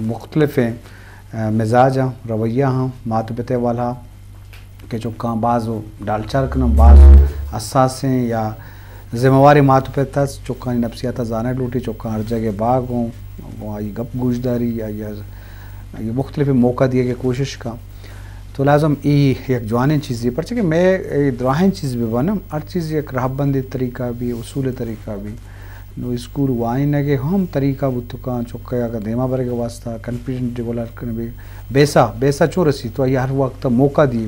مختلفیں، آ، مزاج آں، رویہ آں، مات و پت ءِ حوالہ کہ چکاں باز و ڈالچار کناں، باز حساسیں یا ذمہ واریں مات و پت است، چکانی نفسیات ءَ زانگ لوٹی، چکاں ہر جاگہ باگ اوں، و آئی گپ گوشداری، آئی، آئی مختلفیں موقع دیگ ءِ کوشش کاں۔ تو لازم ای یک جوانیں چیزے، پرچہ کہ مئے اے دراہیں چیز بہ بنت، ہر چیز یک رہبندے طریقہ بی، اصول طریقہ بی۔ نو اسکول وانینگ ءِ ہم طریقہ بوت کاں، چکے اگاں دیما برگ ءِ واسطہ کانفیڈنس ڈیولپ کنگ بی، بیسا، بیسا چو رسی، تو آئی ہر وقت موقع دیے،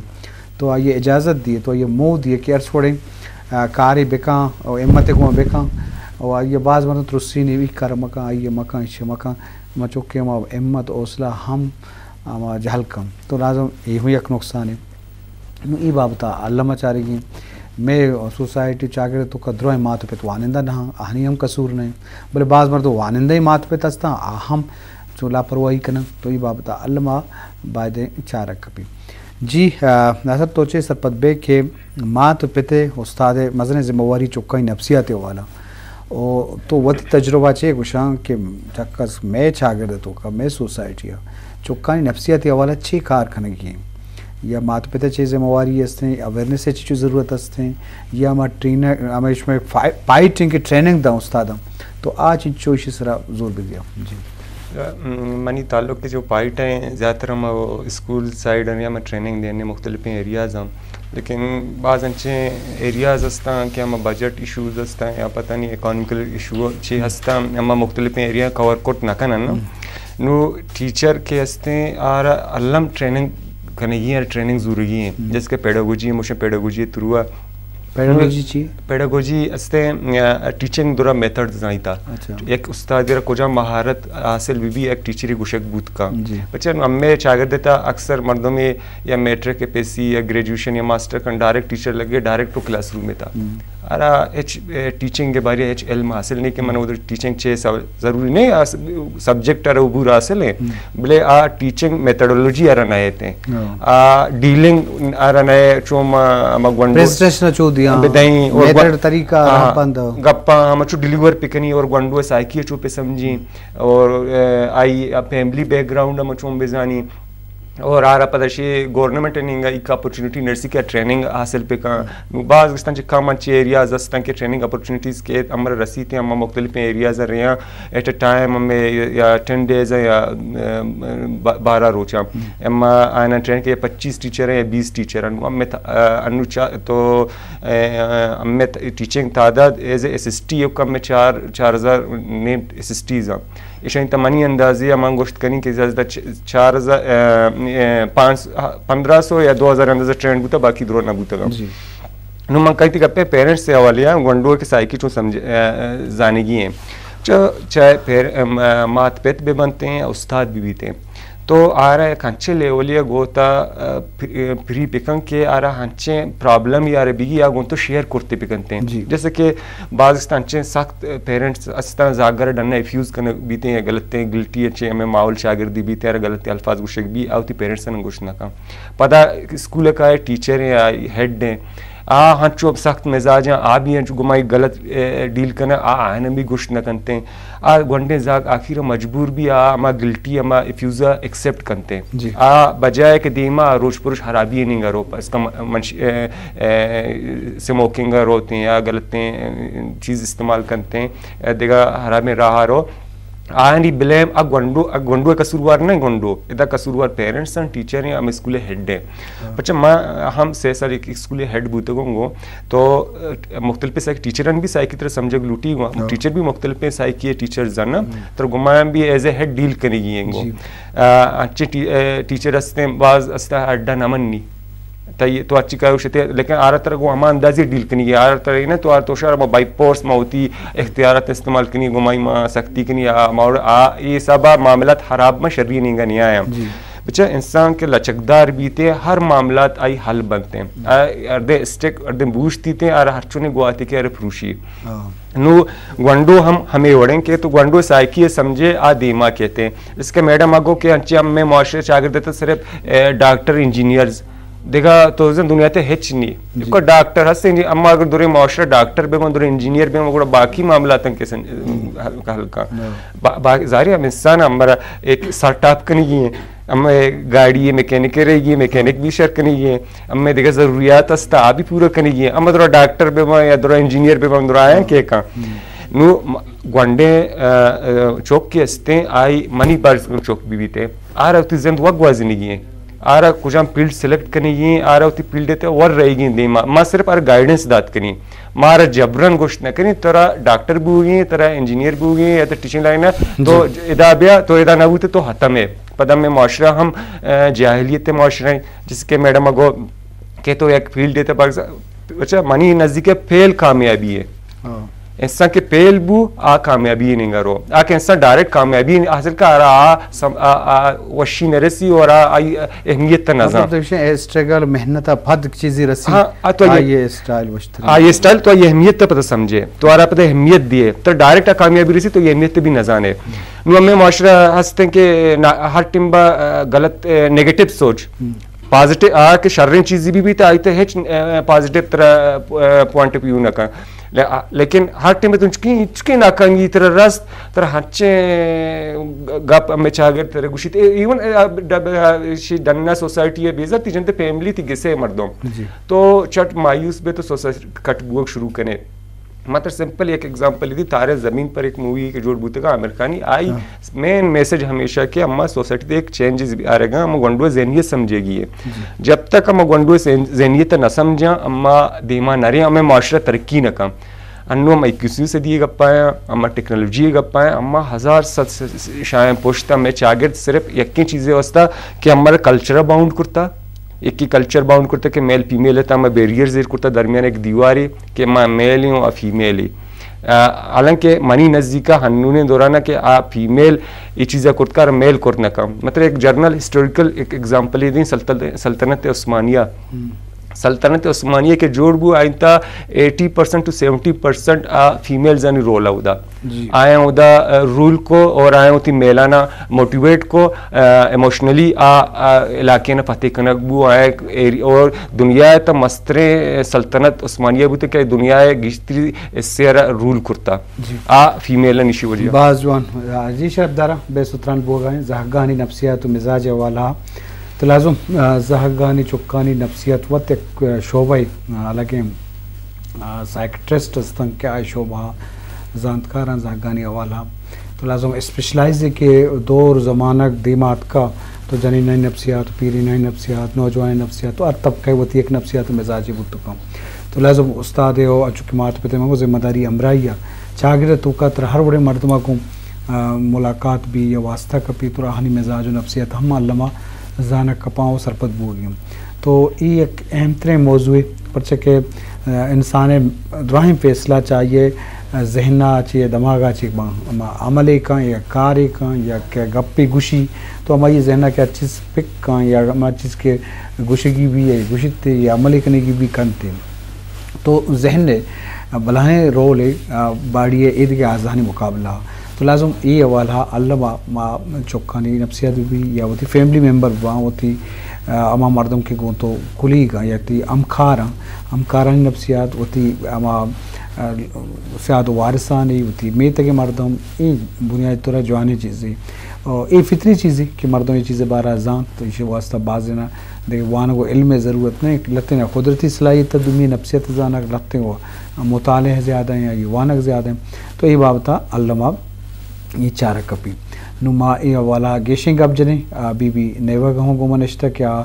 تو آئی اجازت دیے، تو آئی مو دیے کہ ہر وڑیں، آ، کارے بکاں، او ہمت گوں بکاں، او آئی باز مردم ترسینی، ای کار مکاں، آئی مکاں، ایشی مکاں، ما چکے ما ہمت، حوصلہ ہم، آ، ما جہل کن۔ تو لازم ای ہم یک نقصانے۔ نو ای بابت ءَ الم ءَ چارگی ایں۔ مئے سوسائٹی چاگرد ءِ توکا درائیں مات و پت وانندہ نہ آں، آہانی ہم قصور نہ ایں۔ بلے باز مردم وانندہ مات و پت ہستاں، آ ہم چو لاپرواہی کناں۔ تو ای بابت ءَ الم ءَ باید چارگ کپی۔ جی، آ، ناصر تو چے سرپد بے کہ مات و پت ءِ استاد ءِ مزنیں ذمہ واری چکانی نفسیات ءِ حوالہ۔ او تو وتی تجربہ چے گوشاں کہ چکس مئے چاگرد ءِ توکا، مئے سوسائٹی ءَ چکانی نفسیات ءِ حوالہ چے کار کنگی ایں؟ یا مات پت ءِ چے ذمہ واری استیں، اویئرنس ءِ چی چو ضرورت استیں، یا ما ٹرینر، ہمیں شما فائی-، فائٹنگ کی ٹریننگ داں استاداں، تو آ چنچو ایشی سرا زور بدیاں؟ جی۔ م-، منی تعلق کہ جو پائٹ ہیں، زیادہ تر ہم اسکول سائیڈ ہیں، ہم ٹریننگ دینے مختلف ایریاز ہیں، لیکن بعض انچیں ایریاز ہستاں کہ ہم بجٹ ایشوز ہستاں یا پتہ نہیں اکانومیکل ایشو چی ہستاں، ہم مختلف ایریا کور کٹ نہ کنن۔ ہم۔ نو ٹیچر کہ ہستیں، آرا الم ٹریننگ کنگی ہیں، ٹریننگ زورگی ہیں۔ ہم۔ جیسے کہ پیڈاگوجی، موشن پیڈاگوجی تھرو آ۔ پیڈاگوجی چی؟ پیڈاگوجی ہستیں، آ، ٹیچنگ درا میتھڈ زانیتا۔ اچھا۔ یک استاد را کجا مہارت حاصل بی بی، یک ٹیچری گوشگ بوت کا۔ جی۔ بچہ نو ہمیں چاگرد تا اکثر مردم یا میٹرک پی سی یا گریجویشن یا ماسٹر کن ڈائریکٹ ٹیچر لگے، ڈائریکٹ تو کلاس روم تا۔ ہم۔ ارا ہچ، اے، ٹیچنگ کے بارے ہچ علم حاصل نہیں کہ من ادھر ٹیچنگ چے سب-، ضروری نہیں، آ س-، سبجیکٹ ارا عبور حاصل ہے، ہم۔ بلے آ ٹیچنگ میتھڈولوجی ارا نہ ایتے۔ ہاں۔ آ ڈیلنگ ارا نہ چو ما، ما گونڈو پریزنٹیشن چو دیاں، بدائیں اور میتھڈ گو-، طریقہ ہاں، رہبند۔ گپاں ہم چو ڈیلیور پکنی اور گونڈو سائیکی چو پہ سمجھی اور، اے، آئی فیملی بیک گراؤنڈ ہم چون بزانی۔ اور آرا پدا شی گورنمنٹ نیگا ایک اپرچونیٹی نرسی کہ ٹریننگ حاصل پہ کن۔ نو باز گشتن چہ کم انچے ایریاز ہستن کہ ٹریننگ اپرچونیٹیز کہ ہمر رسیتے، ہم مختلف ایریاز رہے ہیں۔ ایٹ اے ٹائم ہمیں یا ٹین ڈیز یا، ام، با-، بارہ روچاں۔ ہم۔ اما آنا ٹرین کہ پچیس ٹیچر ہیں یا بیس ٹیچر ہیں۔ ہم انو چا-، تو، اے، ہمیں ٹیچنگ تعداد as a S S T کم میں چار، چار ہزار نیم ایس ایس ٹیز ہیں۔ ایشانی تہ منی اندازے ء من گوشت کنی کہ زیادہ چ-، چار ہزار، ا، ا، پانچ، پندرہ سو یا دو ہزار اندازہ ٹرینڈ بوتا، باقی درو نہ بوتگا۔ جی۔ نو من کہتی گپے پیرنٹس سے حوالے آ گونڈو کے سائیکی چون سمجھ، ا، ا، زانگی ہیں۔ چ-، چاہے پیر-، ام، ا، مات پت بھی بنتے ہیں، استاد بھی بیتے ہیں۔ تو آرا یک انچیں لیولے ء گوتا، ا، پ-، ا، پری بکن کہ آرا انچیں پرابلم یا رے بگی یا گون تو شیئر کرتے بکنتے ہیں۔ جی۔ جیسے کہ بعض است انچیں سخت پیرنٹس استان زاگر ڈن ایفیوز کن بیتے ہیں، غلطیں گلٹی انچیں ہمیں ماحول چاگردی بیتے ہیں، غلطیں الفاظ گوشگ بی، آوتی پیرنٹس نے گوش نہ کن۔ پدا اسکول کا ٹیچر ہیں، ہیڈ ہیں، آ ہنچو سخت مزاج ہیں، آ بھی ہنچو گمائی غلط، اے، ڈیل کنا، آ آئین بھی گوشت نہ کنتے ہیں۔ آ گونڈیں زاگ آخر مجبور بھی آ ہما گلٹی ہما ایفیوزا ایکسپٹ کنتے ہیں۔ جی۔ آ بجائے کہ دیما روچ پروچ خرابی نہیں گرو، اس کا من-، منش-، اے، اے، سموکنگ روتے ہیں یا غلطیں، اے، چیز استعمال کنتے ہیں، اے، دیگا خرابیں راہ رو۔ آنی بلیم ا گونڈو، ا گونڈو قصوروار نہیں گونڈو، ادا قصوروار پیرنٹس ہیں، ٹیچر ہیں، ہم اسکول ہیڈ ہیں۔ ہاں۔ پچھا ما ہم سے سال ایک اسکول ہیڈ بوتے گوں گو، تو، ا، مختلف سائیک ٹیچرن بھی سائیکی طرح سمجھگ لوٹی گو، ہاں۔ ٹیچر بھی مختلف سائیکی ٹیچر زن، ہم۔ تر گمان بھی ایز اے ہیڈ ڈیل کنگی ہیں گو۔ جی۔ آ، اچھے ٹی-، اے، ٹیچر ہستے ہیں، بعض ہستا اڈا نہ منی۔ تئی تو اچھی کارو شتے، لیکن آرا تر گو ہما اندازی ڈیل کنی، آرا تر نہ تو آر تو شار ما بائی فورس ما ہوتی اختیارات استعمال کنی، گمائی ما سختی کنی، آ، ما اور آ، یہ سب معاملات خراب ما شری نہیں گنی آیا۔ جی۔ بچہ انسان کے لچکدار بیتے، ہر معاملات آئی حل بنتے ہیں۔ ہم۔ آ، اردے اسٹیک، اردے بوشتی تے، آرا ہر چونے گواتے کے ارے پروشی۔ ہاں۔ نو گونڈو ہم ہمیں وڑیں کہ تو گونڈو سائیکی ہے سمجھے آ دیما کہتے ہیں۔ اس کے میڈم آگو کہ انچے ہم میں معاشرے چاگر دیتا صرف، اے، ڈاکٹر، انجینئرز، دگہ تو زن دنیا تے ہچ نی۔ جی۔ کہ ڈاکٹر ہستیں جی، اما اگر درے معاشرہ ڈاکٹر بہ بن، درے انجینئر بہ بن، گڑا باقی معاملات ہم کسن حل، حل کن۔ با-، با-، ظاہر ہے ہم انسان ہمارا ایک سر ٹاپ کنگی ہیں، ہم گاڑی میکینک رہی گی، میکینک بھی شر کنگی ہیں، ہم دگہ ضروریات ہستا آ بھی پورا کنگی ہیں۔ ہم درا ڈاکٹر بہ بن یا درا انجینئر بہ بن، درا آیاں کہ کن۔ نو م-، گونڈیں، آ، آ، چوک کے ہستیں، آئی منی پرسنل چوک بھی بیتے، آرا وتی زند وت گوازینگی ہیں۔ آرا کجام فیلڈ سلیکٹ کنگی ہیں، آرا وتی فیلڈ تے ور رہیگی ہیں دیما۔ ما صرف آرا گائیڈنس دات کنی۔ ما آرا جبرن گوشت نہ کنی، ترا ڈاکٹر بوگی ہیں، ترا انجینئر بوگی ہیں، یا تو ٹیچنگ لائن ہے، تو ادا بیا، تو ادا نہ بوتے تو ختم ہے۔ پدا میں معاشرہ ہم، آ، جاہلیت معاشرہ ہیں، جس کے میڈم اگو کہ تو یک فیلڈ تے پاکستان، اچھا، منی نزدیک فیل کامیابی ہے۔ ہاں۔ انسان کہ فیل بو، آ کامیابی نینگا رو۔ آ کہ انسان ڈائریکٹ کامیابی حاصل کا، آرا آ سم-، آ، آ وشی نہ رسی اور آ، آئی اہمیت نہ زان۔ مطلب، تو اسٹرگل، محنت پد چیزی رسی۔ ہاں، آ تو یہ، آئی اسٹائل وشتر۔ آئی اسٹائل تو یہ اہمیت پتہ سمجھے۔ تو آرا پتہ اہمیت دیے۔ تو ڈائریکٹ آ کامیابی رسی تو یہ اہمیت بھی نہ زانے۔ نو ہمیں معاشرہ ہستیں کہ نا-، ہر ٹائم با، آ، غلط، آ، نیگیٹو سوچ۔ پازیٹیو، آ کہ شریں چیزی بھی بیت، آئی تے ہچ، آ، پازیٹیو طرح، آ، پوائنٹ آف ویو نہ کن۔ لے-، آ، لیکن ہر ٹائم تو چکی، چکی ناکامی طرح رست، طرح ہنچیں گپ ہمیں چاگر طرح گوشیت۔ اے-، ایون، آ، ڈب-، آ، شی ڈنا سوسائٹی ہے، بیزا تی جنتے فیملی تی گسے مردم۔ جی۔ تو چٹ مایوس بے تو سوسائٹی کٹ بوگ شروع کنے۔ مطلب سمپل یک ایگزامپل دی، تارے زمین پر ایک مووی کہ جوڑ بوتگا عامر خانی، آئی مین میسج ہمیشہ کہ اما سوسائٹی تے ایک چینجز بھی آ رہے گا، اما گونڈو ذہنیت سمجھے گی ہے۔ جب تک اما گونڈو ذہن-، ذہنیت نہ سمجھاں، اما دیما نہ رہے، اما معاشرہ ترقی نہ کم۔ انو ہم اکیسویں صدی گپایا، اما ٹیکنالوجی گپایا، اما ہزار ست س-، س-، شاید پشت ہمیں چاگرد صرف یکیں چیزیں واسطہ کہ ہمارا کلچر باؤنڈ کرتا، ایک کی کلچر باؤنڈ کرتا کہ میل فیمیل ہے، تا ہمیں بیریئر زیر کرتا درمیان ایک دیواری کہ ما میل ہوں اور فیمیل ہی۔ آ، حالانکہ منی نزدیکا ہنونیں دورانا کہ آ فیمیل یہ چیزا کرت کر میل کرت نہ کم۔ مطلب ایک جرنل ہسٹوریکل ایک ایگزامپل یہ دیں سلطنت، سلطنت عثمانیہ۔ سلطنت عثمانیہ کے جوڑ بو آئین تا eighty percent to seventy percent آ فیمیلز آنی رول اودا۔ جی۔ آیاں اودا، آ، رول کو اور آیاں وتی میلانا موٹیویٹ کو، آ، ایموشنلی آ، آ، علاقے نا فتح کنگ بو، آیا ایک ایری-، اور دنیا تا مستریں سلطنت عثمانیہ بوتے کہ دنیا گیشتری حصے را رول کرتا۔ جی۔ آ فیمیل نشی وجہ۔ باز جوان۔ جی شرف دارا، بے ستران بوگا ہیں، زہگانی نفسیات و مزاج حوالہ۔ تو لازم، آ، زہگانی چکانی نفسیات وت ایک، آ، شعبہ، آ، الگیں، آ، سائیکٹرسٹ ہستن کہ آئی شعبہ زانتکاراں زہگانی حوالہ۔ تو لازم اسپیشلائز کہ دور زمانگ دیما اتکا تو جنینانی نفسیات، پیرینانی نفسیات، نوجوانانی نفسیات، تو ہر طبقہ وتی ایک نفسیات مزاجی بوت کن۔ تو لازم استاد او انچو کہ مات پتے مگو ذمہ داری ہمراہی آ۔ چاگرد توکا تر ہر وڑے مردما کو، آ، ملاقات بی یا واسطہ کپی تو آہانی مزاج و نفسیات ہم الما زانگ کپاں و سرپد بوگی۔ تو ای یک اہم ترین موضوع ہے، پرچہ کہ، آ، انسان دراہیں فیصلہ چاہیے، آ، ذہنا چی دماغا چی باں، اما عملے کن یا کارے کن یا کہ گپے گوشی، تو ہمائی ذہنا کہ ہر چیز پک کن یا ہما چیز کہ گوشگی بی یا گوشتے یا عملے کنگی بی کنتے۔ تو ذہن ء بلاہیں رول ء، آ، باڈی ء ایدگہ اعضانی مقابلہ ء۔ تو لازم اے حوالہ ء الم ء ما چکانی نفسیات بہ بی یا وتی فیملی ممبر باں، وتی، آ، ہما مردم کہ گوں تو کلیگ آں یا تی ہمکار آں، ہمکارانی نفسیات، وتی ہما، آ، سیاد و وارثانی، وتی میتگ مردم، اے بنیادی طور ء جوانیں چیزے۔ او اے فطری چیزے کہ مردم اے چیز بارہ زانت، تو ایشی واسطہ بازینا دگہ وانگ و علم ء ضرورت نہ انت، لتیں قدرتی صلاحیت ء دومی نفسیت زانگ لتیں و مطالعہ زیادہ ہیں، یہ وانگ زیادہ ہیں، تو اے بابت الما یہ چارہ کپی۔ نو ما اے حوالہ گیشیں گپ جنیں، آ، بی بی نیوگ ہوں گوما نشتہ کہ آ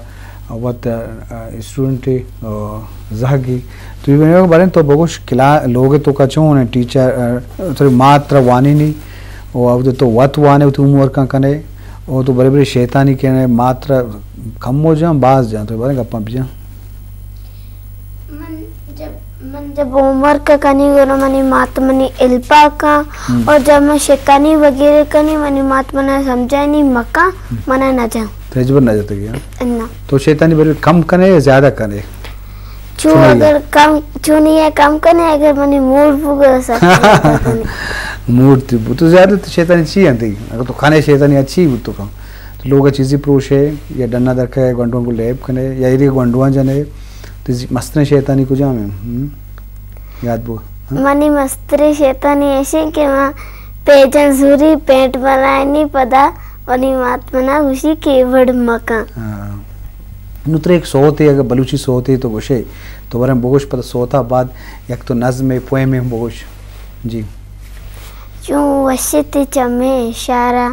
وت، آ، اسٹوڈنٹ، آ، زہگی۔ تو بی بی نیوگ باریں تو بگوش کلا لوگ تو کا چون ٹیچر، آ، تو مات ترا وانی نی، او اود تو وت وانے، تو عمر کن کنے، او تو برے برے شیطانی کنے، مات ترا کم ہو جان، باز جان، تو بارے گپاں بجان۔ من جب، من جب ہوم ورک کنی گڑا منی مات منی ہیلپا کن، ہم۔ اور جب من شیطانی وغیرہ کنی منی مات منا سمجھائنی مکا، ہم۔ منا نہ جان۔ تو ہچبر نہ جتگی، ہاں؟ نہ۔ تو شیطانی برے کم کنے یا زیادہ کنے؟ چون چونائی۔ اگر کم، چونی ہے کم کنے، اگر منی موڈ بوگا سا کنے۔ موڈ تی بو۔ تو زیادہ تو شیطانی چی انتی؟ اگر تو کنے شیطانی اچھی بو تو کم۔ لوگ ءَ چیزے پروش ئے یا ڈن ءَ در کئے گونڈواں گوں لیب کن ئے یا ایرے گونڈواں جن ئے، تئی مستریں شیطانی کجام ایں؟ ہم؟ یاد بو؟ ہاں؟ منی مستریں شیطانی ایش ایں کہ ما پیجاں زوری، پینٹ بلائینی، پدا منی مات منا گوشی کہ وڑ مکن۔ ہاں۔ نوں ترا یک سوتے، اگہ بلوچی سوتے تو گوشے، تو بریں بگوش، پدا سوتا بعد یک تو نظمے، پوئمے بگوش۔ جی۔ چون وشتی چمے اشارہ،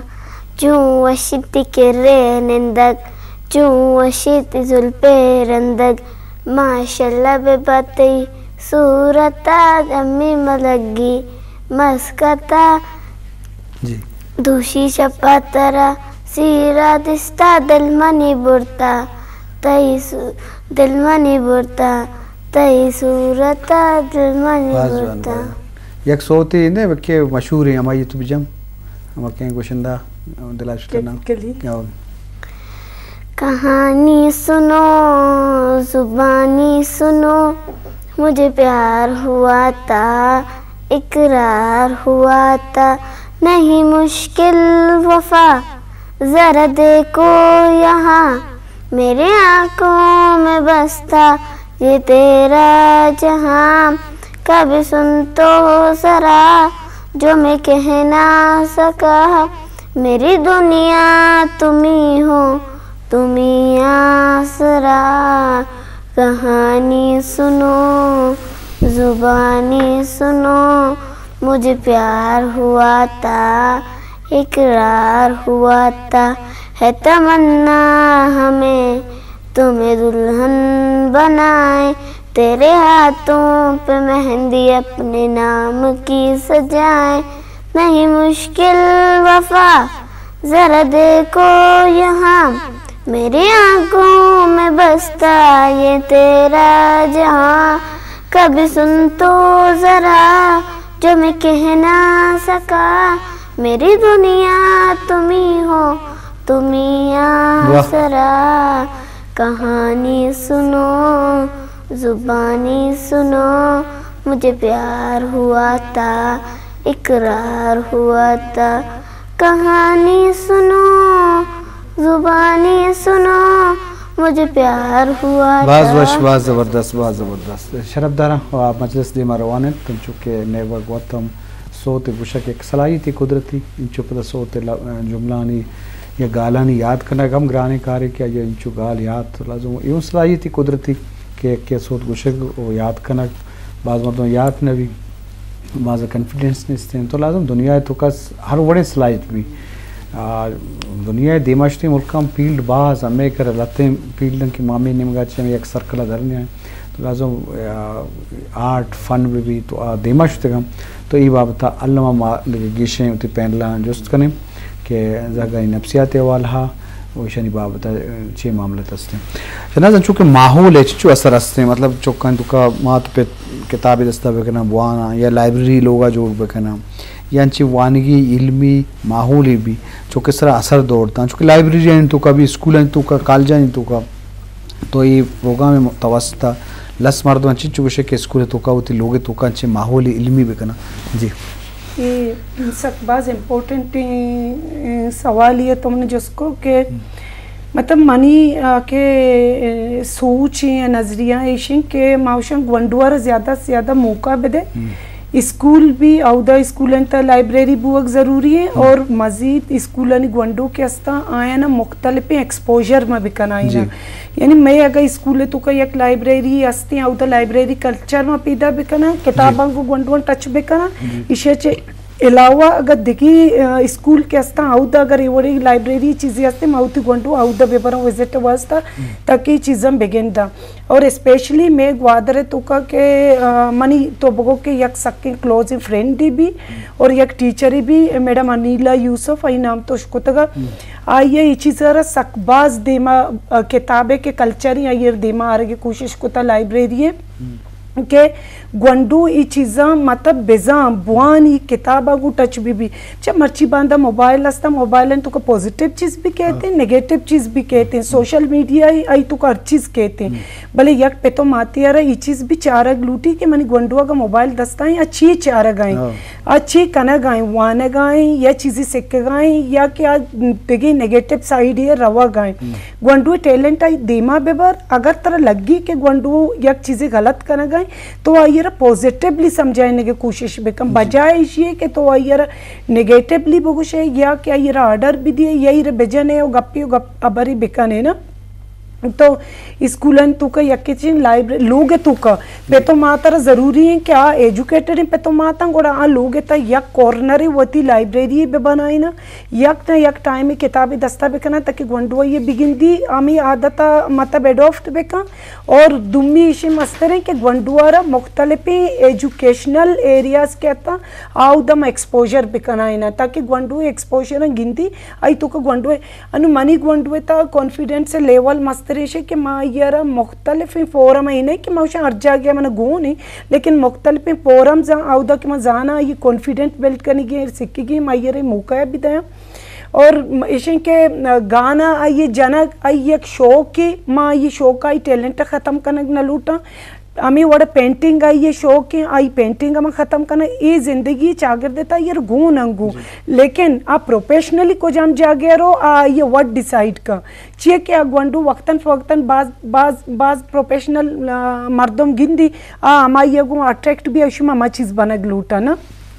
چون وشتی کرے نندگ، چون وشتی زلپے رندگ، ماشاءاللہ بہ بات تئی صورتا، گمی ملگی مسکتا۔ جی۔ دوشی شپا ترا سیرا دستا، دل منی برتا، تئی سو-، دل منی برتا، تئی صورتا، دل منی باز جوان، برتا۔ باز۔ یک سوتے نے کہ مشہور ایں، ہمائی تو بجم، ہما کہیں گوشندہ دلا شتنا۔ کلی۔ او۔ کہانی سنو، زبانی سنو، مجھے پیار ہوا تھا، اقرار ہوا تھا، نہیں مشکل وفا، ذرا دیکھو یہاں، میرے آنکھوں میں بستا یہ تیرا جہاں، کبھی سن تو ذرا جو میں کہہ نہ سکا، میری دنیا تم ہی ہو، تم ہی آسرا۔ کہانی سنو، زبانی سنو، مجھے پیار ہوا تھا، اقرار ہوا تھا، ہے تمنا ہمیں تمہیں دلہن بنائیں، تیرے ہاتھوں پہ مہندی اپنے نام کی سجائیں۔ نہیں مشکل وفا، ذرا دیکھو یہاں، میری آنکھوں میں بستا یہ تیرا جہاں۔ کبھی سن تو ذرا جو میں کہہ نہ سکا، میری دنیا تم ہی ہو، تم ہی واہ۔ آسرا۔ کہانی سنو، زبانی سنو، مجھے پیار ہوا تھا، اقرار ہوا تھا۔ کہانی سنو، زبانی سنو، مجھے پیار ہوا تھا۔ باز وش، باز زبردست، باز زبردست۔ شرپ داراں و مجلس دیما روان انت، انچو کہ نیبگ وت ہم سوت گوشگ یک صلاحیتی قدرتی، انچو پدا سوت ل-، جملانی یا گالانی یاد کنگ ہم گرانیں کارے کہ آئی انچو گال یاد لازم۔ اے اوں صلاحیتی قدرتی کہ یکے سوت گوشگ و یاد کنگ، باز مردم یاد نہ بی، باز کانفیڈنس نیست انت۔ تو لازم دنیا تو کس ہر وڑیں صلاحیت بی۔ آ، دنیا دیما شتیں ملکاں فیلڈ باز ہمے کر لتیں فیلڈ کہ مامی نیمگا چہ ہمے یک سرکل در نیائیں۔ تو لازم، آ، آرٹ، فن بہ بیت، تو آ دیما شتگ ہم۔ تو اے بابت ء الم ء ما دگہ گیشیں وتی پینلاں جست کنیں کہ زہگانی نفسیات ء حوالہ ء و ایشانی بابت ء چے معاملات است انت۔ شہناز، انچو کہ ماحول ء چنچو اثر است انت، مطلب چکانی توکا مات پت کتابے دستا بکناں بواناں یا لائبریری لوگا جوڑ بکناں یا انچیں وانگی علمی ماحولے بی چکے سرا اثر دور داں، چونکہ لائبریریانی توکا بی، اسکولانی توکا، کالجانی توکا۔ تو اے پروگرام ء توسط ء لس مردماں چنچو گوشے کہ اسکول ء توکا وتی لوگ ء توکا انچیں ماحول علمی بکناں؟ جی۔ اے سک باز امپورٹنٹ سوال یہ تو من جست کو کہ مطلب منی، آ، کہ، اے، سوچ یا نظریہ ایشیں کہ ما اوشاں گونڈوار زیادہ سے زیادہ موقع بدے۔ اسکول بھی اودا اسکولانی تہ لائبریری بوگ ضروری ہے اور مزید اسکولانی گونڈو کہ استاں آیانا مختلفیں ایکسپوژر ما بکناں۔ جی۔ یعنی مئے اگہ اسکول ء توکا یک لائبریری استیں، اودا لائبریری کلچر ما پیدا بکناں، کتاباں گوں گونڈواں ٹچ بکناں، ایشی ء چہ علاوہ اگہ دگہ، آ، اسکول کہ استاں، اودا اگر اے وڑی لائبریری چیزے استیں، ما وتی گونڈو اودا ببراں وزٹ واسطہ، تاکہ اے چیزاں بگنداں۔ اور اسپیشلی مئے گوادر ء توکا کہ، آ، منی تو بگو کہ یک سکیں کلوزیں فرینڈے بی اور یک ٹیچرے بی، میڈم انیلا یوسف، آئی نام تو اشکتگا۔ آئی ء اے چیز ء را سک باز دیما، آ، کتاب ء کہ کلچر ء آئی ء دیما آرگ ء کوشش کتا لائبریری ء۔ کہ گونڈو ای چیزاں مطلب بزاں بوان ای کتاباں گوں ٹچ بہ بی۔ چہ مرچی باندا موبائل استا، موبائل انت تو کہ پوزیٹیو چیز بھی کہتے ہیں، نیگیٹیو چیز بھی کہتے ہیں، سوشل میڈیا ہی آئی تو کہ ہر چیز کہتے ہیں۔ بلے یک پتو ماتی آرا ای چیز بھی چارگ لوٹی کہ منی گونڈو اگا موبائل دستا ہیں، آ چی چارگ آئیں، آ چی کنگ آئیں، وانگ آئیں یا چیزی سکگ آئیں یا کہ آ دگہ نیگیٹیو سائیڈ یا روگ آئیں۔ گونڈو ٹیلنٹ آئی دیما ببر، اگر ترا لگی کہ گونڈو یک چیزے غلط کنگا ہے، تو آئی را پوزیٹیولی سمجھائینگے کوشش بکن، بجائے ایشی ہے کہ تو آئی را نیگیٹیولی بگوشے یا کہ آئی را آرڈر بدیے یا آئی را بجنے و گپی و گپ ابری بکنے نا۔ تو اسکولن تو کا یک چین لائبریری لوگ تو کا پہ تو ماتر ضروری ہے کہ آ ایجوکیٹڈ ہیں، پہ تو ماتاں گوڑا آ لوگ تا یک کارنر وتی لائبریری بہ بنائینا۔ یک نہ یک ٹائم کتابے دستا بکناں تاکہ گونڈو آئی بگندی، ہمے عادت ء مطلب اڈاپٹ بکن۔ اور دومی ایشی مستریں کہ گونڈو آرا مختلفیں ایجوکیشنل ایریاز کہ اتاں، آودا ما ایکسپوژر بکنائیناں تاکہ گونڈو ایکسپوژر گندی، آئی تو کہ گونڈو انو منی گونڈو تا کانفیڈنس لیول مستریں شے کہ ما آئی آرا مختلفیں فورم ء، اے نہ کہ ما اشاں ہر جاگہ من گون ہیں، لیکن مختلفیں فورمز آں، اودا کہ ما زاناں آئی کانفیڈنٹ بلڈ کنگی ایں، سکگی ایں، ما آئی ء موقع بھی دیاں۔ اور ایشیں کہ گانا آئی جنگ آئی یک شوق ہے، ما آئی شوق آئی ٹیلنٹ ختم کنگ نہ لوٹاں۔ ہمیں وڑ پینٹنگ آئی شوق ہے، آئی پینٹنگ ہم ختم کنگ۔ اے زندگی چاگرد تا آئی گون انگو، لیکن آ پروفیشنلی کجام جاگہ رو آ آئی وٹ ڈیسائیڈ کن۔ چیئے کہ آ گونڈو وقتاً فوقتاً باز، باز، باز پروفیشنل، آ، مردم گندی، آ ہمائی گوں اٹریکٹ بی، اشی ما ہما چیز بنگ لوٹا نا۔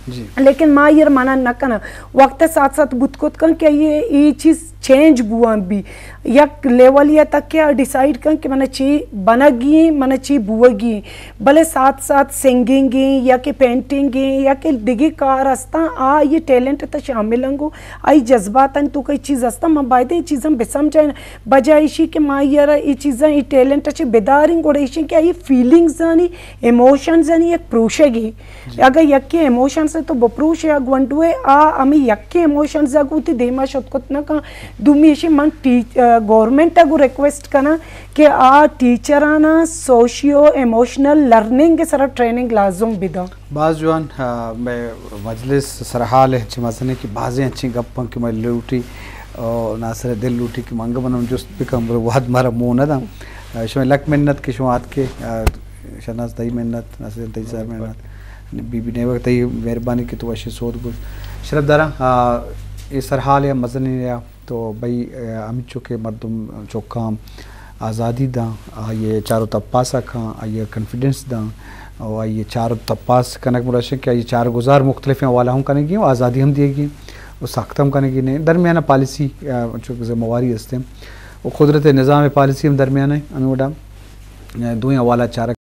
جی۔ لیکن ما ایر منع نہ کناں۔ وقت ساتھ ساتھ گت کت کن کہ یہ، یہ چیز چینج بوان بی۔ یک لیول یا تک کہ آ ڈیسائیڈ کن کہ من چی بنگی، من چی بوگی۔ بلے ساتھ ساتھ سنگنگ ایں یا کہ پینٹنگ ایں یا کہ دگہ کار ہستاں، آ یہ ٹیلنٹ تا شامل انگو، آئی جذبات انت تو کئی چیز ہستاں، من باید ایں چیزاں بسمجھائیں، بجائے ایشی کہ ما آئی را ای چیزاں ای ٹیلنٹ چہ بداریں، گڑا ایشی کہ آئی فیلنگز آنی، ایموشنز آنی یک پروشگی۔ اگہ یکے ایموشنز تو بپروش یا گونڈوے آ ہمیں یکے ایموشنز اگو تی دیما شت کت نہ کن۔ دومی ایشی من ٹی-، گورنمنٹ اگو ریکویسٹ کناں کہ آ ٹیچرانا سوشیو ایموشنل لرننگ سرا ٹریننگ لازم بداں۔ باز جوان، آ، مئے مجلس سرحال ہے، چہ مزنیں کہ بازیں انچیں گپ انت کہ مئے لوٹی، آ، ناصر دل لوٹی کہ منگ منم جست بکن، بلے وہد مارا مو نہ داں۔ آ، شمئے لک منت کہ شما آتکے، آ، شہناز تئی منت، ناصر دل تئی سر منت، بی بی نیوک تئی مہربانی کہ تو وشی سود گوش۔ شرف داراں، آ، اے سرحال ہے مزنیں یا تو بھئی، آ، ہمینچو کہ مردم چکاں آزادی داں، آئی ء چار و تپاس ء کاں، آئی ء کانفیڈنس داں، و آئی ء چار و تپاس کنگ مراد اش کہ آئی ء چار گزار مختلفیں حوالہ ہم کنگی و آزادی ہم دیگی و سخت ہم کنگی نے۔ درمیان ء پالیسی، آ، چو ذمہ واری است ہیں۔ و قدرت نظام پالیسی ہم درمیان ہے، ہمیں وڈا، آ، دوئیں حوالہ چارگ